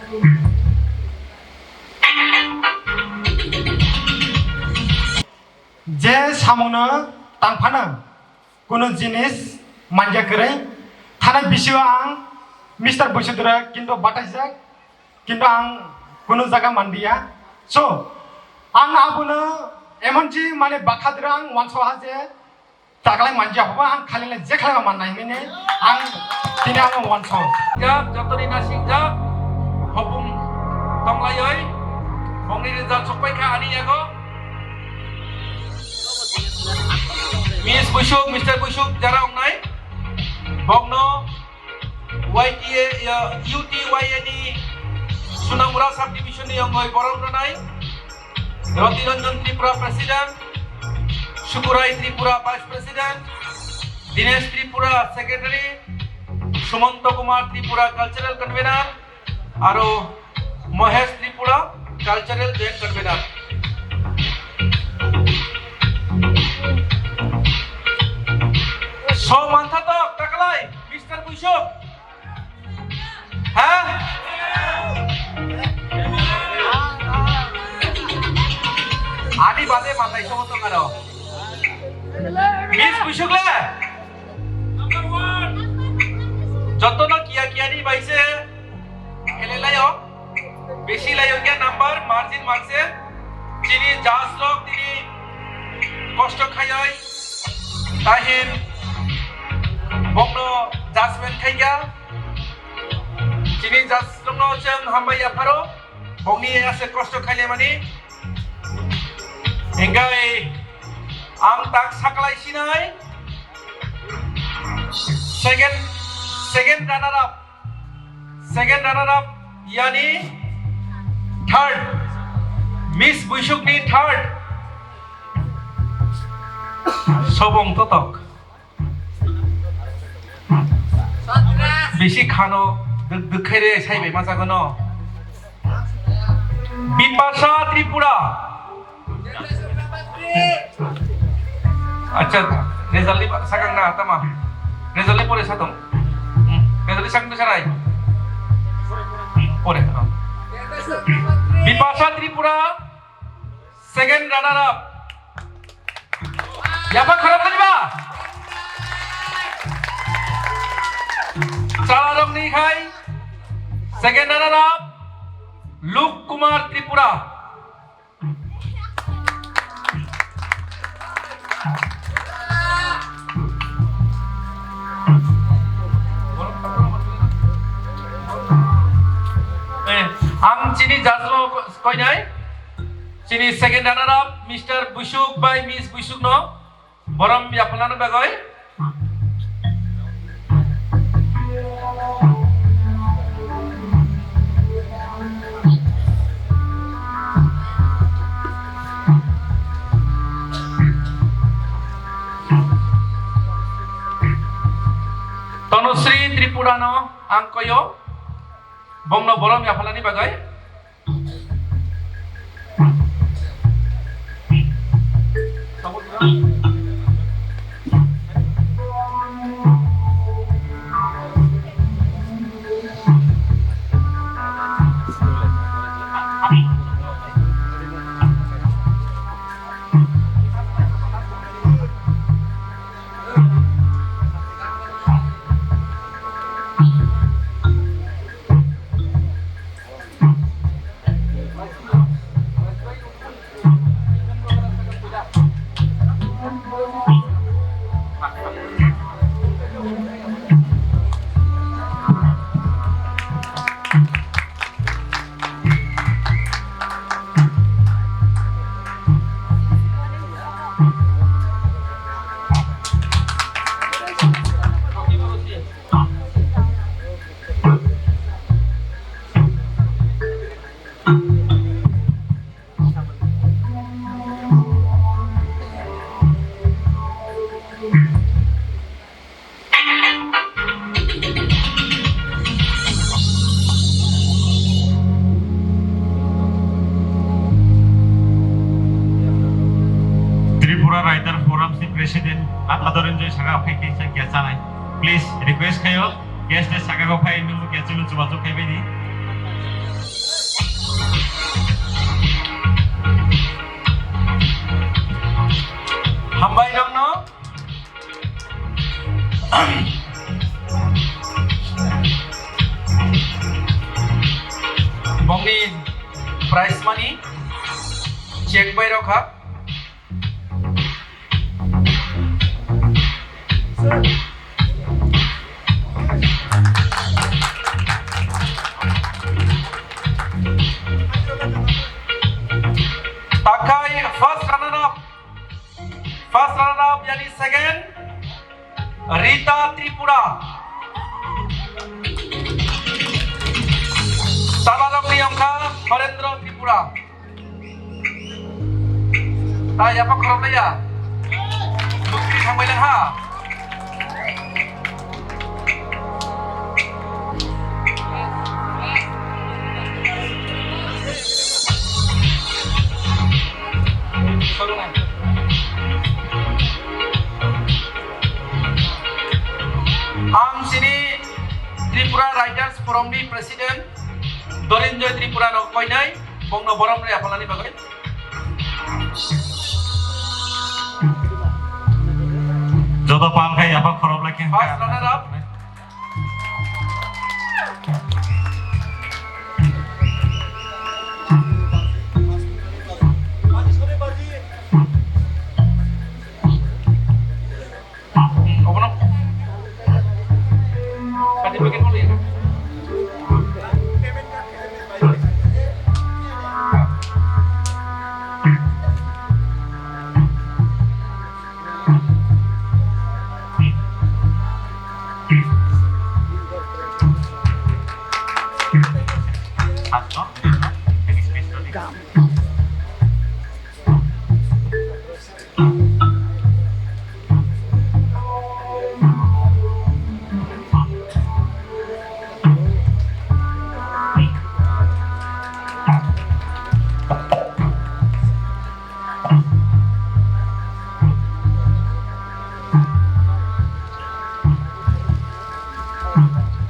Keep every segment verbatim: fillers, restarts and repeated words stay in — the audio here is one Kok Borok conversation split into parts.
Je samungno tangphano kuno jinis manja kwrwi, thana bisio ang Mister Buisukdra kinto bataijak, kinto ang kuno jaga mandiya. So, ang abono emonji mane bakhadra ang wansoha je, taklai manja hoba ang khalina je khlaiba mannai hwnwi ang tini ano wanso. Jak, jotoni nasingjak, hopung tonglaioi, bongni result sokpai kha ani yago. Miss Buisuk, Mister Buisuk jara ongnai, bongno Y T A, ya, U T Y A ni Sunamura subdivision ni yongoi borom rwnai. Roti Ranjan Tripura President, Sukurai Tripura Vice President, Dinesh Tripura Secretary, Sumanto Kumar Tripura Cultural Convener, aro Mohesh Tripura Cultural Joint Convener. So mantha to taklai Mister Buisuk. Ha? Ani bade manai sobo tong aro. Miss Buisuk le? Jotono kiya kiya ni bai se khele laio. Besi laio kya number margin marse. Chini judge rok tini kosto khayai. Tahin bongno judgment khaikha. Chini judge rokno chwng hambai yapharo. Bongni ase kosto khailaimani. Engkai ang tak saklai sinai. Second, second runner up. Second runner up yani third. Miss Buisukni third. Sobong totok. Bisi khano dwk dwk khaire sai bai ma jago no. Bipasha Tripura. Acha, result ni sakang na tama. Result ni pore satong. Hmm, result ni sakang sarai. Pore, ha. Bipasha Tripura, second runner up. Yapha khorang kaliba? Chalarok ni khai second runner up Luk Kumar Tripura. Eh, ang chini judge rok koinai. Chini second runner up Mister Buisuk bai Miss Buisuk no borom yaphalna bagwi. Tanusri Tripura no ang koyo, bongno borom yaphalani bagwi. Tripura Writer Forum ni President Ador Enjoy saka phai khe sa kya chanai. Please request khayo, guest ni saka ko phai nung kya chulu chuba chuk khai bai di. Bongni prize money check bai rok kha. Takhai first runner up, first runner up yani second Rita Tripura. Salarokni ongkha Horendra Tripura. Ta yapha khorok laiya. Bukti thangbai lang ha. Ang sini Tripura Writers Forum ni President Dorinjoy Tripura no koinai, bongno borom rwi aphalnani bagwi. Joto pal khai yapha khorok lai khe. First runner up. Obono kati packet mo liya.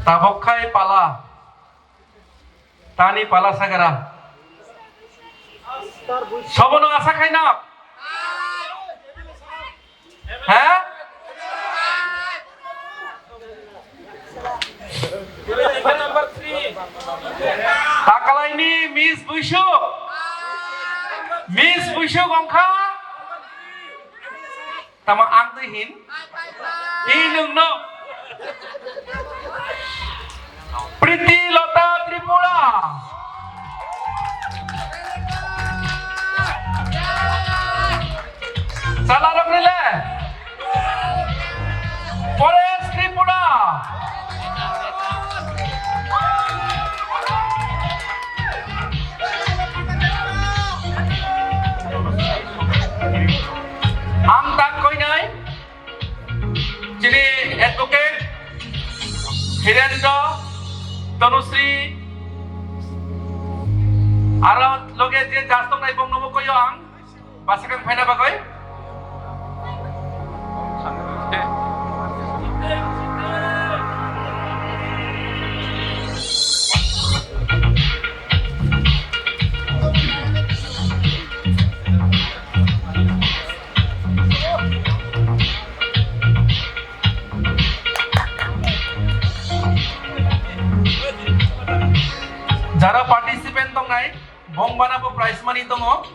Tabok khai pala. Tani pala sagara. Sobono asa khaina. He? Takalaini Miss Buisuk. Miss Buisuk ongkha. Tamo ang twi hin? I nwngno. Priti Lota Tripura. Chalarokni le? Paresh Tripura. Ang tak koinai chini advocate Hirendra, Tanusri, aro loge je judge tongnai bongnobo koyo ang. Bwswk ang phaina bagwi? Jara participant tongnai, bong bana bo prize money tongo.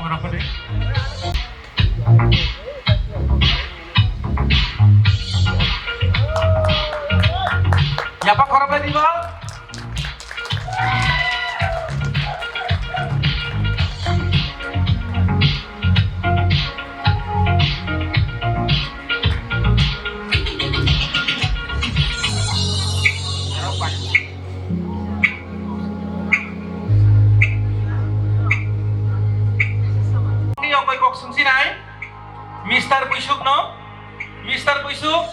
Yapa khorok bai diba? Ni yongoi kok sungsinai, Mister Buisuk no, Mister Buisuk,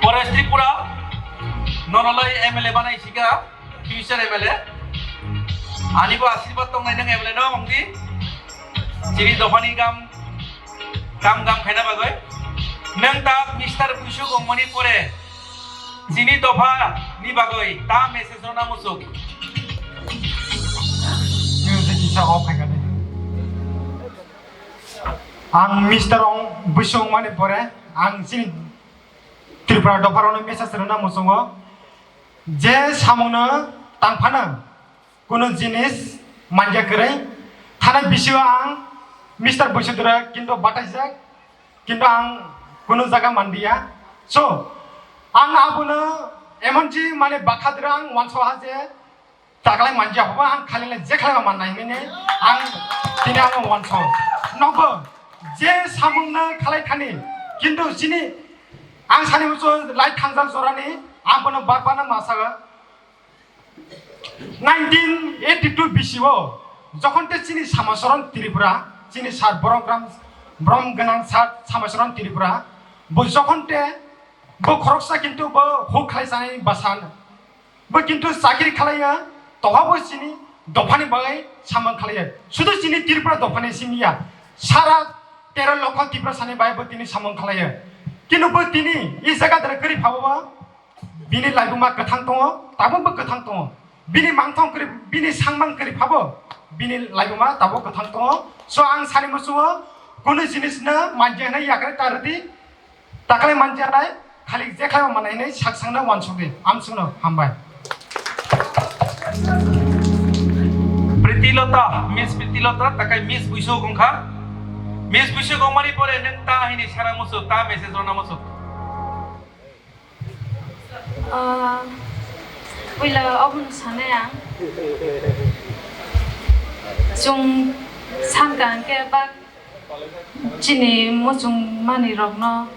Paresh Tripura, nono lai M L A banai sika, future M L A. Ani bo asirwad tongnai nang M L A no ongdi, chini dophani gam, kam gam khaina bagoi. Nang ta Mister Buisuk ongmani pore, Chini dopha ni bagwi ta message rwna muchuk. Music kisa off khai kani. Ang Mister Ong Buisuk wngmani pore ang chini Tripura dopha rokno message rwna muchungo je samungno tangphano Kuno jinis manja kwrwi. Thana bisio ang Mister Boisodura kinto bataijak, kinto ang kuno jaga mandiya. So, ang abono emonji mane bakha dura ang wansoha je taklai manja hoba ang khalina je khlaiba mannai hinwi ang tini ang wanso. Nogo je samungno khalai thani, kinto chini ang sani muchung lai thangjak jorani ang bono barbarno masaga. Nineteen eighty two bisio jokhon te chini Samacharan Tripura, chini Sir Brom Gram, Brom Ganang Sir Samacharan Tripura, bo jokhon te bo khoroksa kintu bo huk khlai sanai basa, bo kintu chakri khlaiya, toha bo chini dophani bagwi samung khlaiya, sudu chini Tripura dophani simiya, sara tero lokho Tripura sani bai bo tini samung khlaiya, kintu bo tini i jaga dara kwrwi phabo bo. Bini laibuma kwthang tongo, tabukbo kwthang tongo. Bini mangthong kwrwi, bini sangmang kwrwi phabo, bini laibuma tabuk kwthang tongo. So ang sani muchungo, kunu jinisno manja hwnwi yakarwi ta rwdi, taklai manja nai, khali je khlaibo manai hwnwi sak sangno uansukdi. Amsukno hambai. Priti Lota, Miss Priti Lota, takai Miss Buisok wngkha. Miss Buisok wngmani pore nwng ta hini sana muchuk, ta message rwna muchuk. Ah, puila obono sanai ang. Chwng sankha hwnkhe bak chini muchung manwi rokno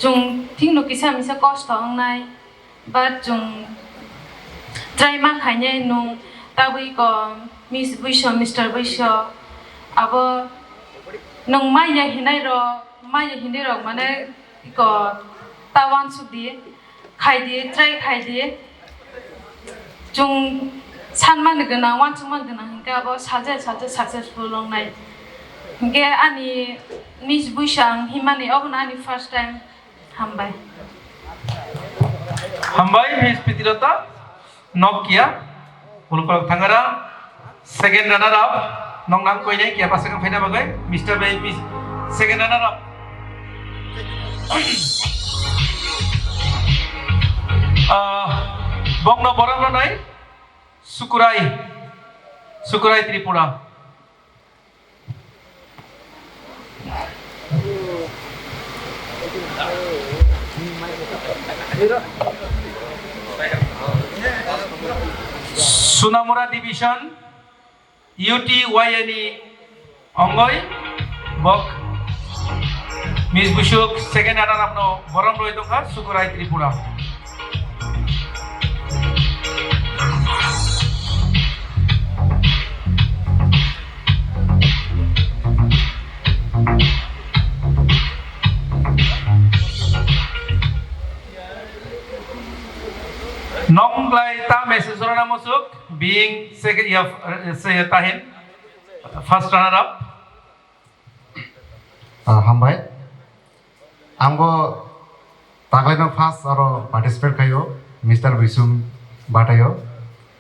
chwng thikno kisa misa kosto wngnai, but chwng try ma khainai nwng tabwi ko Miss Buiso, Mister Buiso abo nwng maya hinai rok, maya hinai rok mane iko ta uansuk di, khai di, try khai di. Chwng sanmani gwnang, uansukmani gwnang hinkhe abo salsa salsa successful wngnai. Hinkhe ani Miss Buisa ang himani obono ani first time. Hambai. Hambai, Miss Pitirota. Nok kiya, Pulkolok Thangara, second runner up, nong nang koinai kiya pasang phaina bagwi, Mister bai Miss, second runner up. Ah, bongno borom rwnai, Sukurai, Sukurai Tripura. Sunamura Division, U T Y N E ongoi, bok, Miss Busuk, second runner up no borom roi tongkha, Sukurai Tripura. Nong lai ta message rona musuk, being second, ya, se tahin, first runner up. Ah, hambai. Ang bo taklaino first aro participate khaio, Mister Bisum Batayo.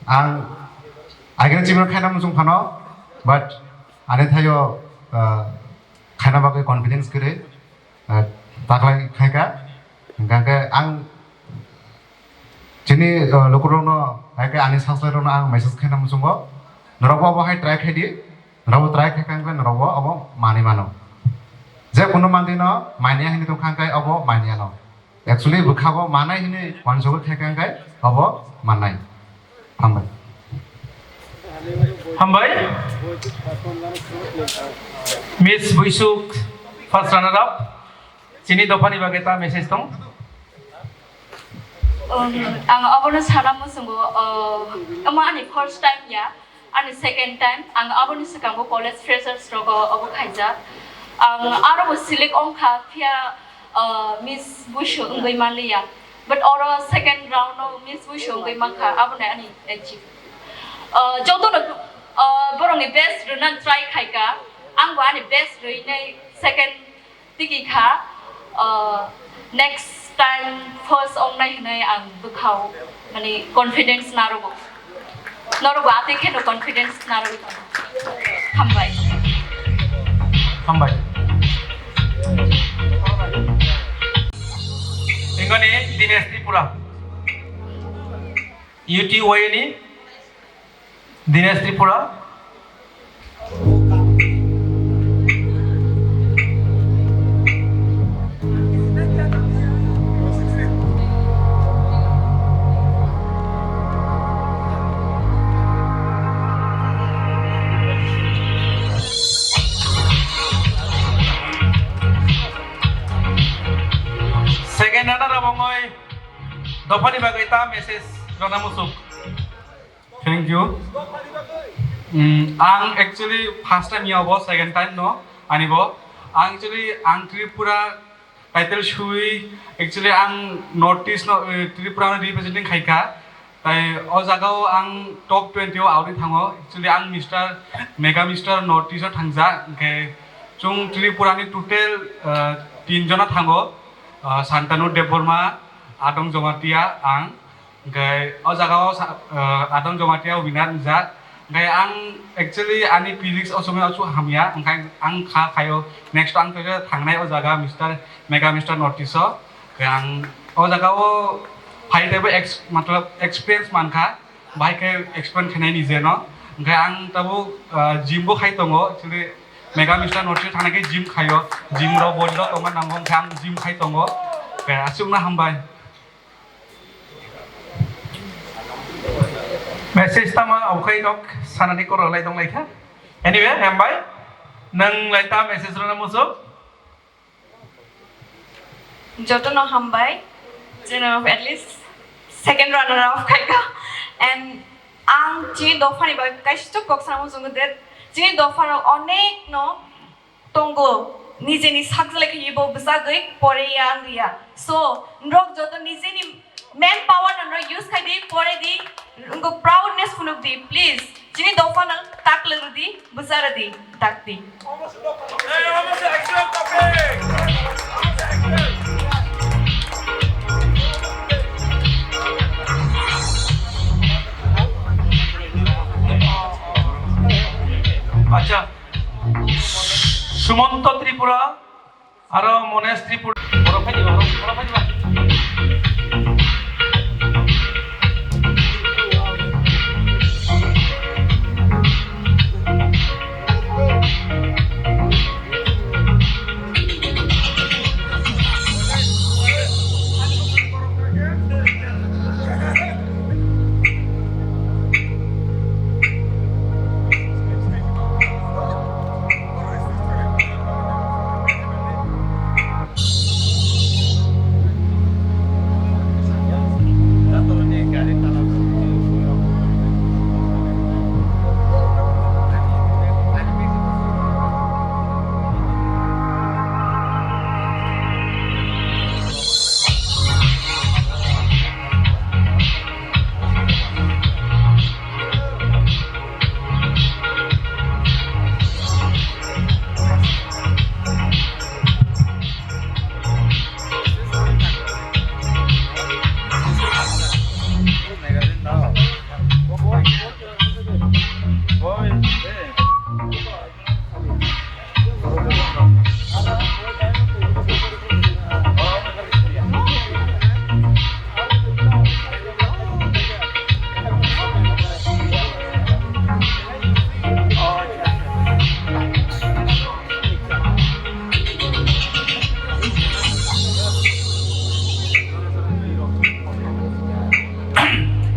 Ang agini chibino khaina muchung phano, but ani thaio, ah, khaina bagwi confidence kwrwi, ah, taklai khaika. Hingkha khe ang chini, ah, lukurokno, hai khe ani subscriberrokno ang message khaina muchungo. Norok bo obo hai try khai di, norok bo try khai kha hwnkhe norok bo obo manwi mano. Je kunu manwi no manya hinwi tong kha hwnkhe obo manya no. Actually bwkha bo manai hinwi uansukgwi khai kha hwnkhe obo mannai. Hambai. Hambai. Miss Buisuk, first runner up. Chini dophani bagwi ta message tong? Um, ang abono sana muchungo, uh, omo ani first time ya, ani second time. Ang aboni swkango college freshers rogo obo khaijak. Ang aro bo select ongkha, phiya, uh, Miss Buisuk wngwi manliya. But oro second round o Miss Buisuk wngwi mankha, abono ani achieve. Uh, jotono, uh, borokni best rwna try khaika, angbo ani best rwinai second tiki kha, uh, next time first ongnai hinwi ang bwkhao, mani, confidence narogo. Norokbo atwi kheno confidence narogwi tongo. Hambai. Hambai. Ingani Dinesh Tripura. U T Y ni Dinesh Tripura. Second runner up ongoi dophani bagwi ta message rwna muchung. Thank you. Mm, ang actually first time ya bo, second time no, ani bo. Ang actually ang Tripura title sui, actually ang North East no, eh, Tripura no representing khaika. Tai o jaga o ang top twenty o out thango. Actually ang Mister Mega Mister North East o thangja. Hwnkhe chung Tripura ni total, eh, tin jona thango. Eh, Santanu Debbarma, Adong Jamatia, ang. Hwnkhe o jaga o sa-, ah, Adong Jamatia winner wngjak. Hwnkhe ang actually ani physics o somoi o hamya, hwnkhe ang kha khaio next ang khe thangnai o jaga Mister Mega Mister North East o. Hwnkhe ang o jaga o phai teibo ex-, matlab experience mankha, bahai khe explain khainai nije no. Hwnkhe ang tabuk, ah, gym bo khai tongo, actually Mega Mister North East o thangna khe gym khaio, gym rok body rok tongma nango, hwnkhe ang gym khai tongo. Hwnkhe aswkno hambai. Message tama okhai nok sanani koro lai dong lai kha. Anyway, hambai. Nang lai ta message rwna muchung. Jotono hambai. Chini at least second runner up khaika. And ang chini dophani bagwi kaisa kok sana muchungo de. Chini dophano onek no tongo, nijeni sakjale khe bo bwchagwi pore ya wngya. So, norok joto nijeni man power no norok use khai di, pore di, wngkha proudness phunuk di, please. Chini dophano tak lwng di, bwcha rw di, tak di. Acha. Sumonto Tripura, aro Monesh Tripura. Borok phai diba, borok, borok phai diba.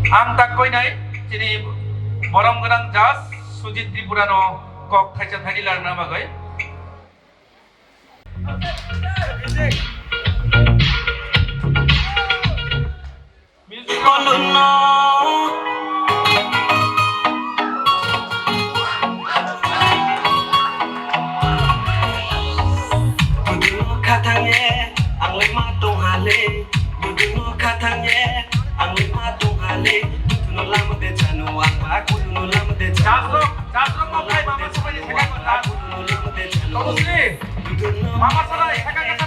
Ang tak koinai chini borom gwnang judge Sujit Tripura no kok thaisa thani larna bagwi. Music. Ang lima tong hale, dudu no khatang ye. Ang lima tong hale, dudu no lama de chanu, ang ba kudu no lama de chanu. Jasrok, jasrok mo khai mama sabai ni theka ko jas. Kudu no lama de chanu. Tongsi, mama sabai theka kata